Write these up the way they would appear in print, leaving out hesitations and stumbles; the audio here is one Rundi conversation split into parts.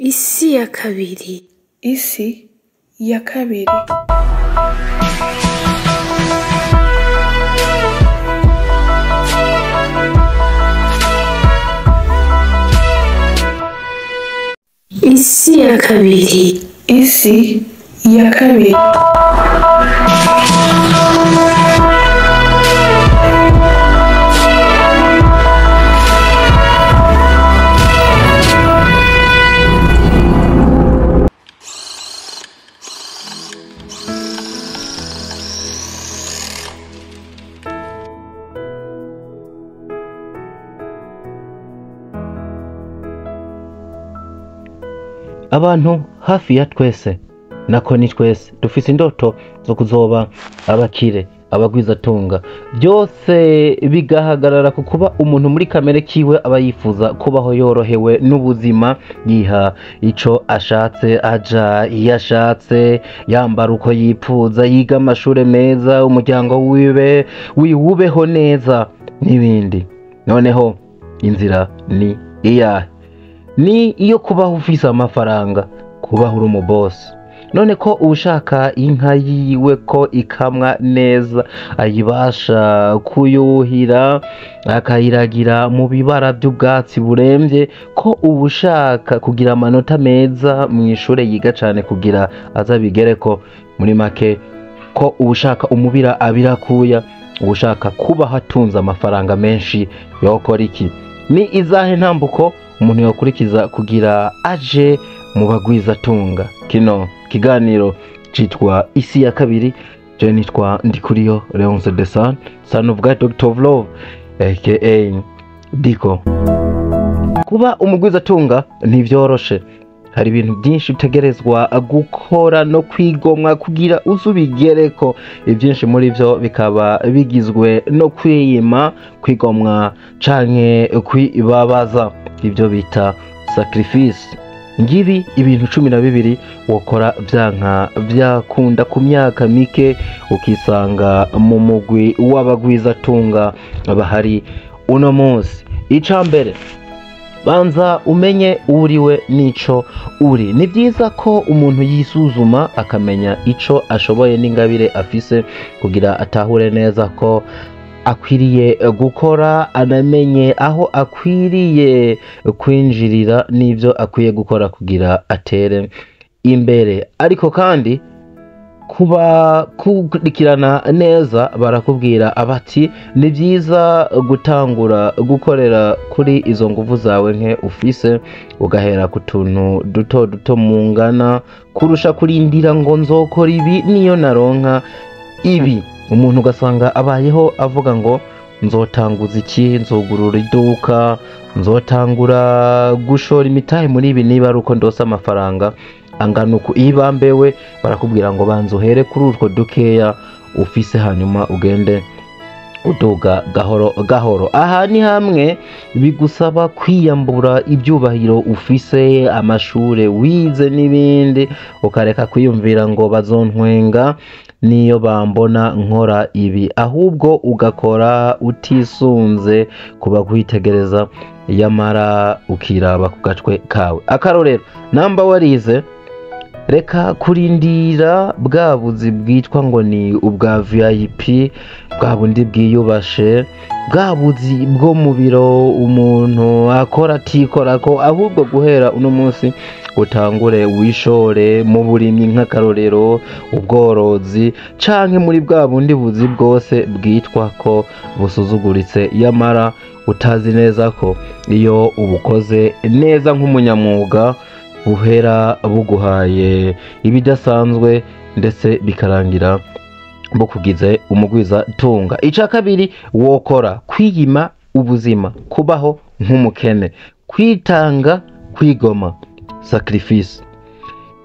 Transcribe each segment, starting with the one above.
Isi ya kabiri. Isi ya kabiri. Isi ya kabiri. Isi ya kabiri. Abantu hafi ya twese nako ni twese dufise indoto zo kuzoba abakire, abagwizatunga, byose bigahagarara ku kuba umuntu muri kamere kiwe aba yifuza kubaho yorohewe n'ubuzima, yiha ico ashatse, aja iyo ashatse, yambara uko yipfuza, yiga amashure meza, umuryango wiwe wiwubeho neza n'ibindi. Noneho inzira ni iyahe? Ni iyo kubaho ufise amafaranga, kubaho uri umubosi. None ko ushaka inka yiwe ko ikamwa neza, ayibasha kuyuhira akayiragira mu bibara by'ubwatsi buremvye, ko ubushaka kugira amanota meza mw'ishure yiga cane kugira azabigereko, muri make ko ubushaka umubira abirakuya, ubushaka kubaho atunze amafaranga menshi yokora iki? Ni izahe ntambuko umuntu yokurikiza kugira aje mu bagwizatunga? Kino kiganiro citwa Isi ya Kabiri. Je nitwa Ndikuriyo Leonce de San, son of God, Doctor of Love, aka Diko. Kuba umugwizatunga ntivyoroshe, hari ibintu byinshi utegerezwa gukora no kwigomwa kugira uzubigereko. Ibyinshi muri vyo bikaba bigizwe no kwiyima, kwigomwa canke kwibabaza, ibyo bita sacrifice. Ngibi ibintu 12 wokora vyanka vyakunda ku myaka mike ukisanga mu mugwi w'abagwizatunga bahari uno munsi. Ica mbere, banza umenye uriwe n'ico uri. Ni vyiza ko umuntu yisuzuma akamenya ico ashoboye n'ingabire afise kugira atahure neza ko akwiriye gukora, anamenye aho akwiriye kwinjirira n'ivyo akwiye gukora kugira atere imbere. Ariko kandi kuba kukurikirana neza barakubwira abati ni vyiza gutangura gukorera kuri izo nguvu zawe nke ufise, ugahera ku tuntu duto duto mungana kurusha kurindira ngo nzokora ibi niyo naronka ibi. Umuntu ugasanga abayeho avuga ngo nzotanguza iki, nzogurura iduka, nzotangura gushora imitahe muri ibi niba ari uko ndose amafaranga angana uku. Iyo ibambewe barakubwira ngo banza uhere kuri utwo dukeya ufise, hanyuma ugende uduga gahoro gahoro. Aha ni hamwe bigusaba kwiyambura ibyubahiro ufise, amashure wize n'ibindi, ukareka kwiyumvira ngo bazontwenga niyo bambona nkora ibi, ahubwo ugakora utisunze kuba kwitegereza, yamara ukiraba ku gatwe kawe. Akarorero, namba warize, reka kurindira bwa buzi bwitwa ngo ni ubwa VIP, bwa bundi bwiyubashe, bwa buzi bwo mu biro umuntu akora atikorako, ahubwo guhera uno munsi utangure wishore mu burimyi nk'akarorero, ubworozi, canke muri bwa bundi buzi bwose bwitwa ko busuzuguritse, yamara utazi neza ko iyo ubukoze neza nk'umunyamwuga buhera buguhaye ibidasanzwe, ndetse bikarangira bukugize umugwiza tunga. Ica kabiri wokora, kwiyima ubuzima, kubaho nk'umukene, kwitanga, kwigoma, sacrifice.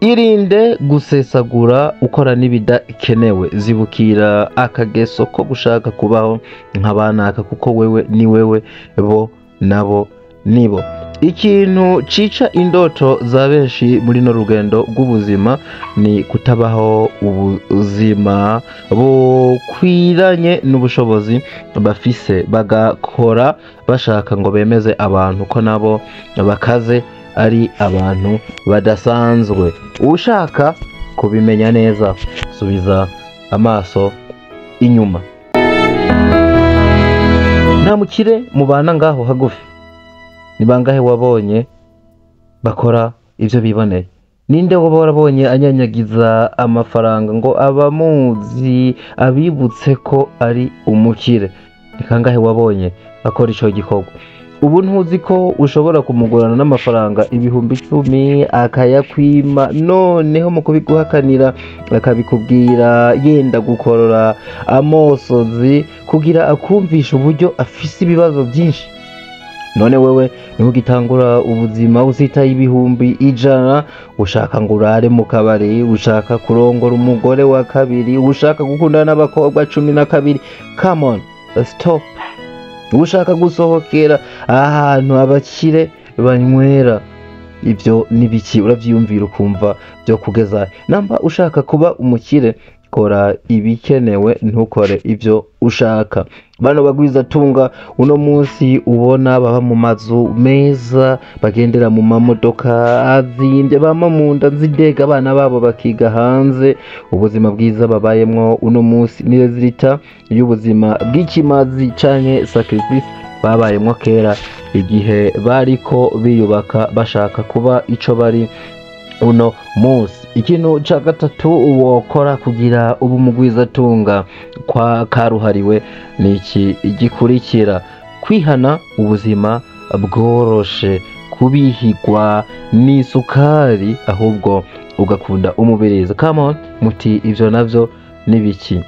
Irinde gusesagura ukora n'ibidakenewe, zibukira akageso ko gushaka kubaho nk'abanaka, kuko wewe ni wewe, bo nabo nibo. Ikintu cica indoto za benshi muri no rugendo rw'ubuzima ni kutabaho ubuzima bukwiranye n'ubushobozi bafise, bagakora bashaka ngo bemeze abantu ko nabo bakaze, ari abantu badasanzwe. Ushaka kubimenya neza, subiza amaso inyuma. Nta mukire mubana ngaho hagufi? Ni bangahe wabonye bakora ivyo biboneye? Ninde woba warabonye anyanyagiza amafaranga ngo abamuzi abibutse ko ari umukire? Ni kangahe wabonye akora ico gikorwa? Ubu ntuzi ko ushobora kumugurana n'amafaranga 10,000 akayakwima, noneho mu kubiguhakanira akabikubwira yenda gukorora amosozi kugira akumvisha uburyo afise ibibazo byinshi. None wewe niho ugitangura ubuzima usitaye 100,000, ushaka ngo urare mu kabari, ushaka kurongora umugore wa kabiri, ushaka gukundana n'abakobwa 12. Come on, stop. Ushaka gusohokera ahantu abakire banywera, ibyo nibiki? Uravyiyumvira ukumva byo kugeza. Namba ushaka kuba umukire, kora ibikenewe, ntukore ibyo ushaka. Bano bagwiza tunga uno munsi ubona baba mu mazu meza, bagendera mu mamodoka azimbye, bama mu nda z'indege, abana babo bakiga hanze. Ubuzima bwiza babayemwo uno munsi ni resulta y'ubuzima bw'ikimazi canke sacrifice babayemwo kera igihe bariko biyubaka bashaka kuba ico bari uno munsi. Ikintu ca gatatu wokora kugira ubu mugwizatunga kwa karuhariwe ni iki gikurikira: kwihana ubuzima bworoshe, kubihigwa n'isukari ahubwo ugakunda umubirizi. Come on, muti ivyo navyo nibiki?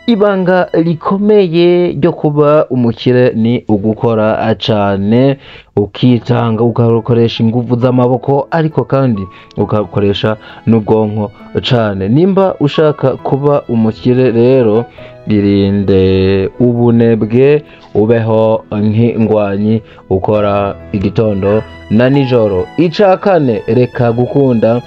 Ibanga rikomeye ryo kuba umukire ni ugukora cane, ukitanga, ugakoresha inguvu z'amaboko, ariko kandi ugakoresha n'ubwonko cane. Nimba ushaka kuba umukire rero, irinde ubunebwe, ubeho nk'ingwanyi, ukora igitondo na nijoro. Ica kane, reka gukunda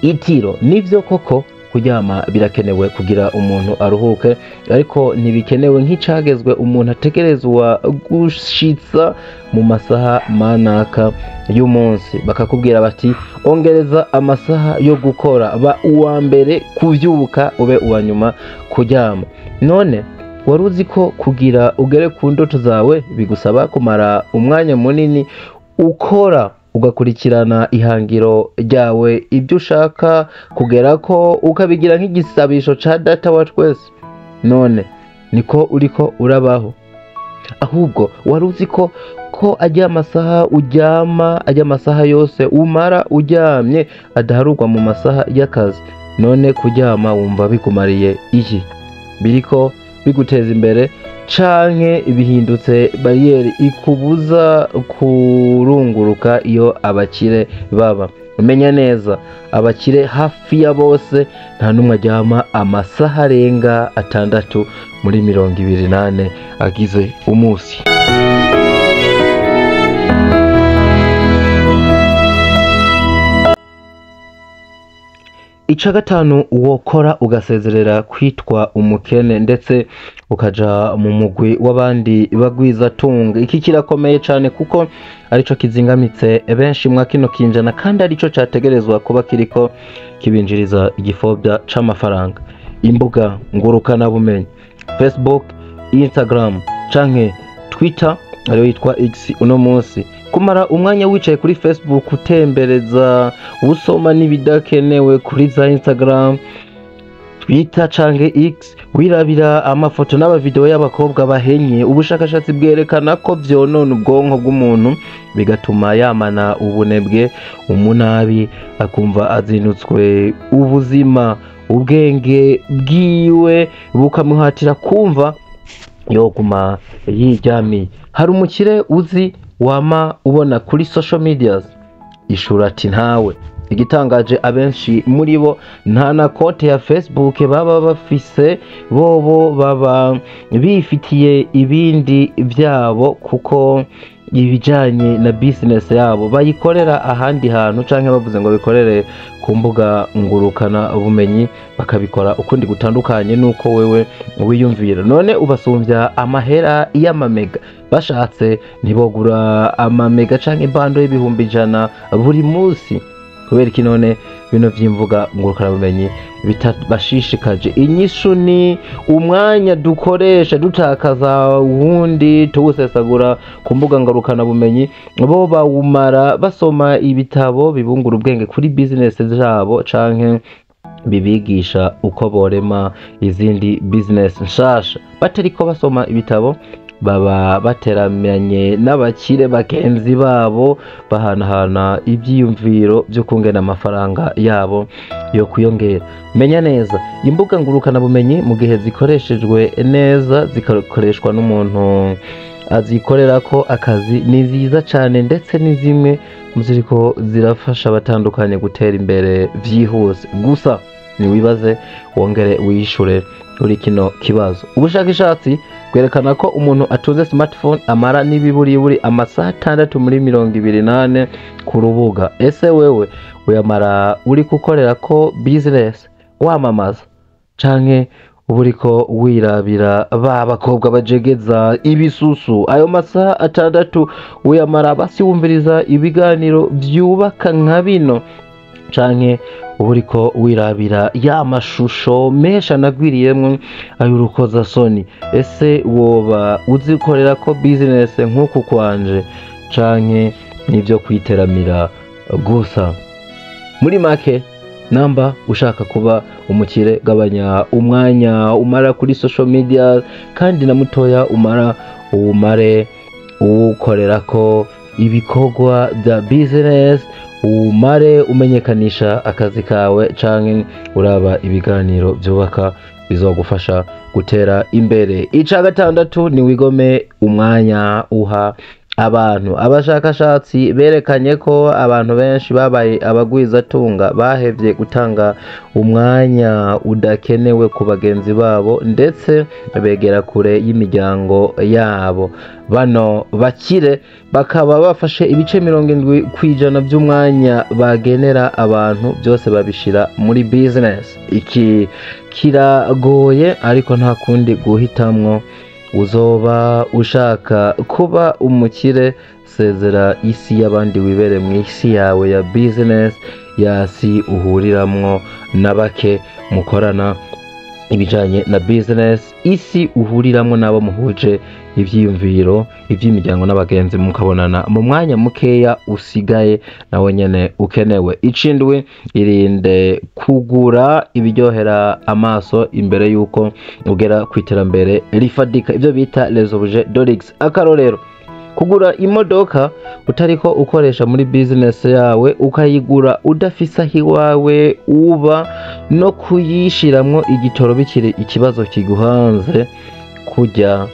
itiro. Nivyo koko kuryama birakenewe kugira umuntu aruhuke, ariko ntibikenewe nk'icagezwe umuntu ategerezwa gushitsa mu masaha manaka y'umunsi. Bakakubwira bati ongereza amasaha yo gukora, ba uwa mbere kuvyuka, ube uwa nyuma kuryama. None wari uzi ko kugira ugere ku ndoto zawe bigusaba kumara umwanya munini ukora, ugakurikirana ihangiro ryawe, ibyo ushaka kugerako ukabigira nk'igisabisho ca data wa twese? None niko uriko urabaho? Ahubwo wari uzi ko ajya amasaha uryama, ajya amasaha yose umara uryamye adaharurwa mu masaha y'akazi? None kuryama wumva bikumariye iki? Biriko biguteza imbere canke bihindutse bariyeri ikubuza kurunguruka iyo abakire baba? Umenya neza, abakire hafi ya bose nta n'umwe aryama amasaha arenga 6 muri 24 agize umunsi. Ica gatanu wokora ugasezerera kwitwa umukene ndetse ukaja mu mugwi w'abandi bagwizatunga. Iki kirakomeye cane kuko arico kizingamitse benshi mwa kino kinjana, kandi arico categerezwa kuba kiriko kibinjiriza igifobya c'amafaranga. Imbuga ngurukana bumenyi, Facebook, Instagram canke Twitter ariyo yitwa X uno munsi, kumara umwanya wicaye kuri Facebook utembereza usoma n'ibidakenewe, kuri za Instagram, Twitter canke X wirabira amafoto n'abavideo y'abakobwa bahenye. Ubushakashatsi bwerekana ko vyonona ubwonko bw'umuntu, bigatuma yamana ubunebwe, umunabi, akumva azinutswe ubuzima, ubwenge bwiwe bukamuhatira kumva yoguma yiryamiye. Hari umukire uzi wama ubona kuri social medias? Ishura ati ntawe. Igitangaje, abenshi muri bo nta na konti ya Facebook baba bafise, bobo baba bifitiye ibindi byabo kuko ibijanye na business yabo bayikorera ahandi hantu, canke bavuze ngo bikorere ku mbuga ngurukana bumenyi bakabikora ukundi gutandukanye nuko wewe wiyumvira. None ubasumbya amahera y'amamega, bashatse ntibogura amamega canke bando y'100,000 buri munsi. Kubera iki none bino vy'imbuga ngurukana bumenyi bitabashishikaje? Inyishu ni umwanya dukoresha dutakaza wundi tuwusesagura ku mbuga ngurukana bumenyi, bo bawumara basoma ibitabo bibungura ubwenge kuri business zabo canke bibigisha uko borema izindi business nshasha. Batariko basoma ibitabo baba bateramanye n'abakire bagenzi babo, bahanahana ivyiyumviro vyo kungena amafaranga yabo yo kwiyongera. Menya neza imbuga ngurukana bumenyi mu gihe zikoreshejwe neza, zikakoreshwa n'umuntu azikorerako akazi, ni nziza cane, ndetse ni zimwe mu ziriko zirafasha abatandukanye gutera imbere vyihuse. Gusa niwibaze wongere wishure kuri kino kibazo. Ubushakashatsi bwerekana ko umuntu atunze smartphone amara n'ibiburiburi amasaha 6 muri 24 ku rubuga. Ese wewe uyamara uri gukorera ko business, wamamaza, canke uburiko wirabira ba bakobwa bajegeza ibisusu? Ayo masaha 6 uyamara basi wumviriza ibiganiro vyubaka nka bino, canke uburiko wirabira ya mashusho menshi anagwiriyemwo ay'urukozasoni? Ese woba uzikorera ko business nk'uku kwanje, canke nivyo kwiteramira gusa? Muri make, namba ushaka kuba umukire, gabanya umwanya umara kuri social media, kandi na mutoya umara uwumare uwukorerako ibikorwa bya business, umare umenyekanisha akazi kawe, canke uraba ibiganiro vyubaka bizogufasha gutera imbere. Ica gatandatu ni wigome umwanya uha abantu. Abashakashatsi berekanye ko abantu benshi babaye abagwizatunga bahevye gutanga umwanya udakenewe ku bagenzi babo, ndetse begera kure y'imiryango yabo. Bano bakire bakaba bafashe ibice 70% by'umwanya bagenera abantu, byose babishira muri business. Iki kiragoye, ariko nta kundi guhitamwo. Uzoba ushaka kuba umukire, sezera isi y'abandi wibere mu isi yawe ya business, yasi uhuriramwo na bake mukorana ibijanye na business, isi uhuriramwo n'abo muhuje ivyiyumviro, ivy'imiryango n'abagenzi, mukabonana mu mwanya mukeya usigaye nawe nyene ukenewe. Icindwi, irinde kugura ibiryohera amaso imbere yuko ugera ku iterambere rifadika, ivyo bita les objets de luxe. Akarorero, kugura imodoka utariko ukoresha muri business yawe, ukayigura udafise aho iwawe uba, no kuyishiramwo igitoro bikiri ikibazo kiguhanze, kurya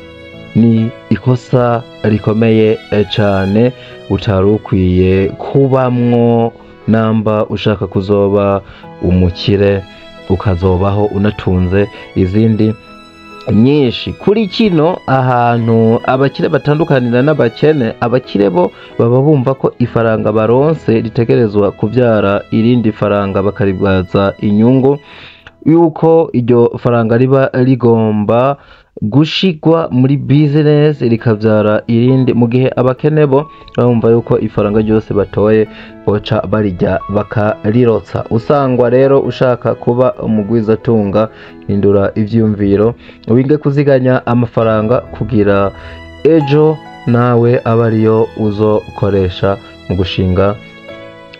ni ikosa rikomeye cane utari ukwiye kubamwo namba ushaka kuzoba umukire ukazobaho unatunze izindi nyinshi. Kuri kino ahantu abakire batandukanira n'abakene, abakire bo baba bumva ko ifaranga baronse ritegerezwa kuvyara irindi faranga bakaribwaza inyungu, yuko iryo faranga riba rigomba gushigwa muri business rikavyara irindi, mu gihe abakene bo bumva yuko ifaranga ryose batoye boca barirya bakarirotsa. Usangwa rero ushaka kuba umugwizatunga, hindura ivyiyumviro, wige kuziganya amafaranga kugira ejo nawe abe ariyo uzokoresha mu gushinga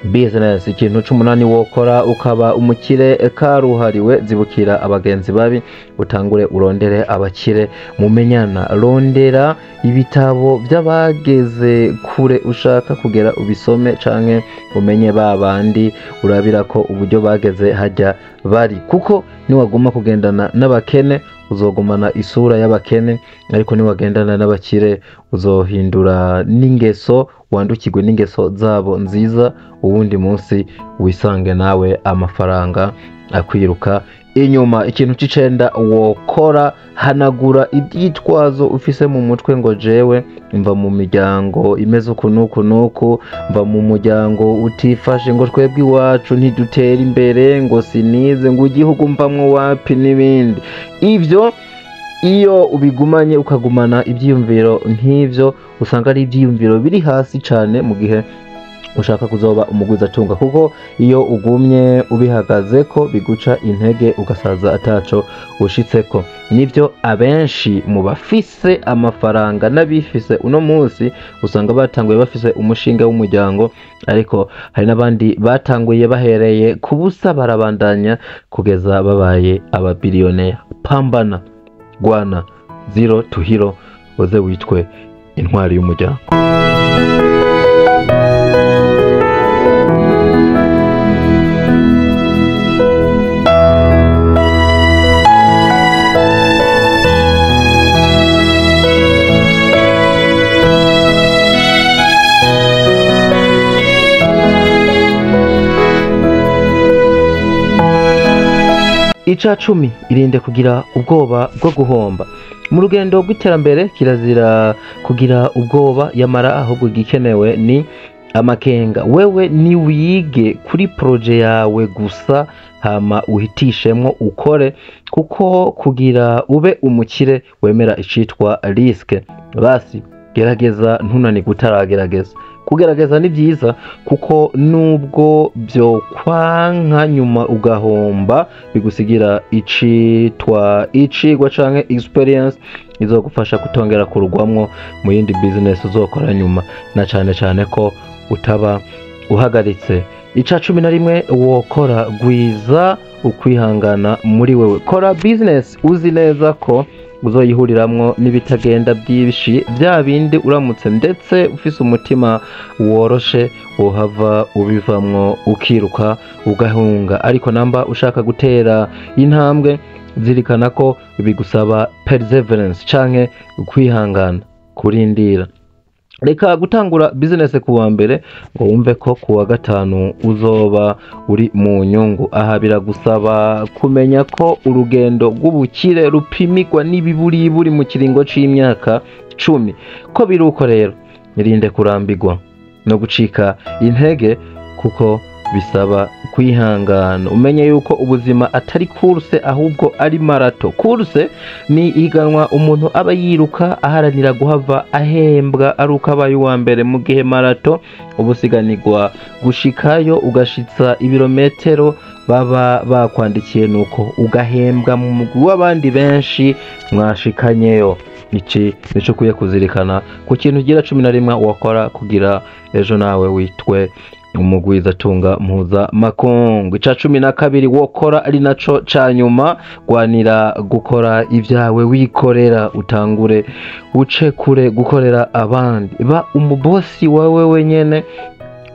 business. Ikintu c'umunani wokora ukaba umukire karuhariwe, zibukira abagenzi babi, utangure urondere abakire mumenyana, rondera ibitabo by'abageze kure ushaka kugera ubisome, canke umenye ba bandi urabira ko uburyo bageze hajya bari, kuko niwaguma kugendana n'abakene uzogumana isura y'abakene, ariko niwagendana n'abakire uzohindura n'ingeso, wandukirwe n'ingeso zabo nziza, uwundi munsi wisange nawe amafaranga akwiruka inyuma. Ikintu c'icenda wokora, hanagura ibyitwazo ufise mu mutwe ngo jewe mva mu miryango imeze uku n'uku n'uku, mva mu muryango utifashe, ngo twebwe iwacu ntidutera imbere, ngo sinize, ngo igihugu mvamwo wapi n'ibindi. Ivyo iyo ubigumanye ukagumana ibyiyumviro nk'ivyo, usanga ari ibyiyumviro biri hasi cane mu gihe ushaka kuzoba umugwizatunga, kuko iyo ugumye ubihagazeko biguca intege ugasaza ataco ushitseko. Nivyo abenshi mu bafise amafaranga n'abifise uno munsi usanga batanguye bafise umushinga w'umuryango, ariko hari n'abandi batanguye bahereye ku busa barabandanya kugeza babaye ababiliyoneri. Pambana, gwana, zero to hero, uze witwe intwari y'umuryango. Ica 10, irinde kugira ubwoba bwo guhomba. Mu rugendo rw'iterambere kirazira kugira ubwoba, yamara ahubwo igikenewe ni amakenga. Wewe ni wige kuri proje yawe gusa, hama uhitishemwo ukore, kuko kugira ube umukire wemera icitwa riske. Basi gerageza, ntunanirwe utaragerageza. Kugerageza ni byiza, kuko nubwo byo kwanka nyuma ugahomba bigusigira icitwa icigwa canke experience izogufasha kutongera kurugwamwo mu yindi business uzokora nyuma, na cane cane ko utaba uhagaritse. Ica 11, wokora, gwiza ukwihangana muri wewe. Kora business uzi neza ko uzoyihuriramwo n'ibitagenda byinshi, bya bindi uramutse ndetse ufise umutima woroshe wohava ubivamwo ukiruka ugahunga. Ariko namba ushaka gutera intambwe, zirikana ko bigusaba perseverance canke kwihangana, kurindira. Reka gutangura business ku wa mbere ngo wumve ko ku wa gatanu uzoba uri mu nyungu. Aha biragusaba kumenya ko urugendo rw'ubukire rupimirwa n'ibiburiburi mu kiringo c'imyaka 10. Ko biruko rero, irinde kurambirwa no gucika intege, kuko bisaba kwihangana. Umenye yuko ubuzima atari course ahubwo ari marato. Course ni ihiganwa umuntu aba yiruka aharanira guhava ahembwa ari uko abaye uwa mbere, mu gihe marato ubusiganirwa gushikayo ugashitsa ibirometero baba bakwandikiye, nuko ugahembwa mu mugwi w'abandi benshi mwashikanyeyo. Iki nico ukwiye kuzirikana ku kintu ugira 11 wakora kugira ejo nawe witwe umugwizatunga mpuza makungu. Ica 12 wokora ari naco ca nyuma, gwanira gukora ibyawe wikorera, utangure uce kure gukorera abandi, ba umubosi wawe wenyene,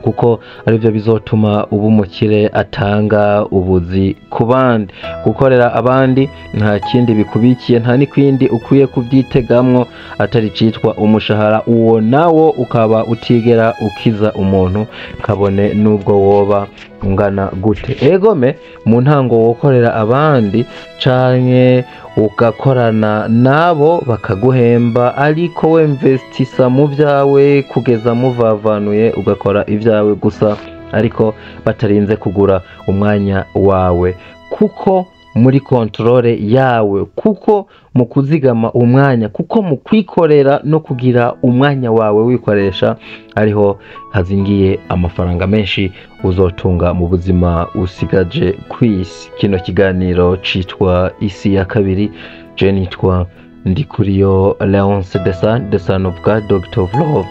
kuko arivyo bizotuma uba umukire atanga ubuzi ku bandi. Gukorera abandi nta kindi bikubikiye, nta n'ikindi ukwiye kubyitegamwo atari citwa umushahara, uwo nawo ukaba utigera ukiza umuntu kabone nubwo woba ungana gute. Egome mu ntango wokorera abandi canke ugakorana nabo bakaguhemba, ariko we investisa mu byawe kugeza muvavanuye, ugakora ibyawe gusa ariko batarinze kugura umwanya wawe, kuko muri kontrole yawe, kuko mu kuzigama umwanya, kuko mu kwikorera no kugira umwanya wawe wikoresha ariho hazingiye amafaranga menshi uzotunga mu buzima usigaje kw'isi. Kino kiganiro citwa Isi ya Kabiri, je nitwa Ndikuriyo Leonce Desan, the son of God, Doctor of Love,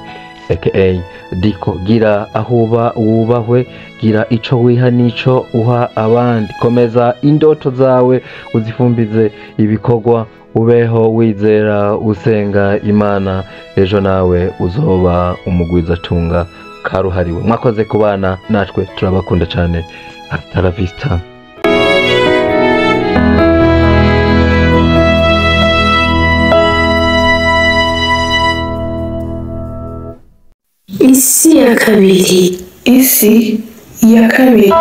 aka Diko. Gira ahuba wubahwe, gira ico wiha nico uha abandi, komeza indoto zawe uzifumbize ibikorwa, ubeho wizera usenga Imana, ejo nawe uzoba umugwizatunga karuhariwe. Mwakoze kubana natwe, turabakunda cyane. Hasta la vista. Isi ya kabiri. Isi ya kabiri.